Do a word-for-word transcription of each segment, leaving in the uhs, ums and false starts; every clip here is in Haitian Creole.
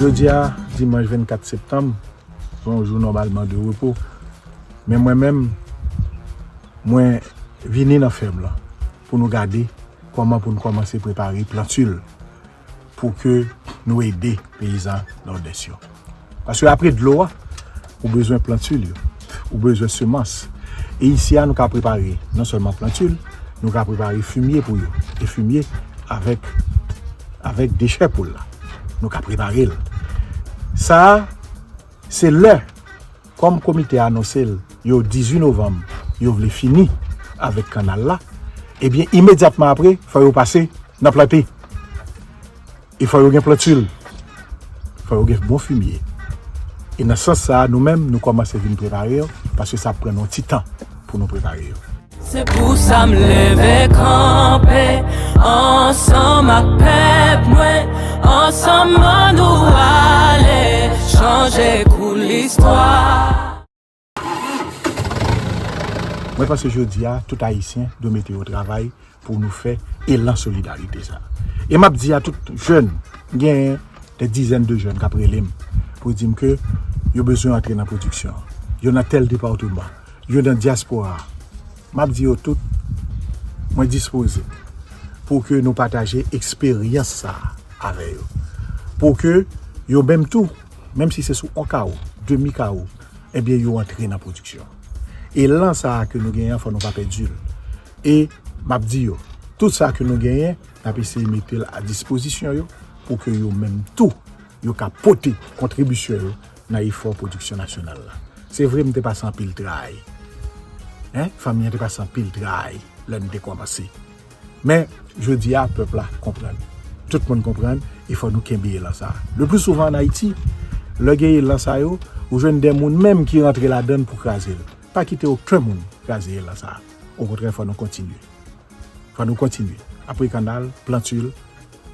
Jodi a, dimanch vennkat septanm, se yon jou nòmalman de repo. Men mwen menm, mwen vini nan fèm lan pou nou gade kòman pou n kòmanse prepare plantil pou ke nou ede peyizan Nòdès yo. Paske apre dlo a, ou bezwen plantil yo, ou bezwen semans. E isi a, nou ka prepare non sèlman plantil, nou ka prepare fimye pou yo. E fimye avèk, avèk dechè poul la. Nou ka prepare l. Sa a, se lè, kòm komite a anonse l, yo dizuit novanm, yo vle fini avèk kannal la, ebyen, imedyatman apre, fò yo pase nan plante. E fò yo gen plantil. Fò yo gen bon fimye. E nan sans sa a, nou menm, nou kòmanse vin prepare yo, paske sa ap pran nou ti tan pou nou prepare yo. Se pou sa m leve kanpe ansanm ak pèp mwen, ansanm an nou ale chanje kou listwa. Mwen panse jodi a, tout Ayisyen dwe mete yo travay pou nou fè elan solidarite sa. E m ap di a tout jèn, gen de dizèn de jèn k ap rele m pou di m ke yo bezwen antre nan pwodiksyon an. Yo nan tèl depatman, yo nan dyaspora. M ap di yo tout, mwen dispoze pou ke nou pataje eksperyans sa a avè yo. Pou ke yo menm tou, menm si se sou on kawo, demi kawo, ebyen, yo antre nan pwodiksyon. Elan sa a ke nou genyen an, fò nou pa pèdi l. E m ap di yo, tout sa ke nou genyen, n ap eseye mete l a dispozisyon yo pou ke yo menm tou, yo ka pote kontribisyon yo nan efò pwodiksyon nasyonal la. Se vre, m te pase anpil tray. Hein? Fanmi an te pase anpil tray lè n te kòmanse. Men, jodi a, pèp la konprann. Tout moun konprann, e fò nou kenbe elan sa a. Le plus souvent an Ayiti, lè gen elan sa yo, ou jwenn de moun menm ki rantre ladan l pou kraze l. Pa kite okenn moun kraze elan sa a. Okontrè, fò nou kontinye. Fò nou kontinye. Apre kannal, plantil,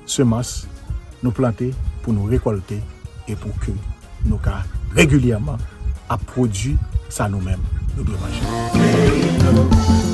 semans, nou plante pou nou rekòlte e pou ke nou ka regilyèman ap pwodui sa nou menm nou dwe manje.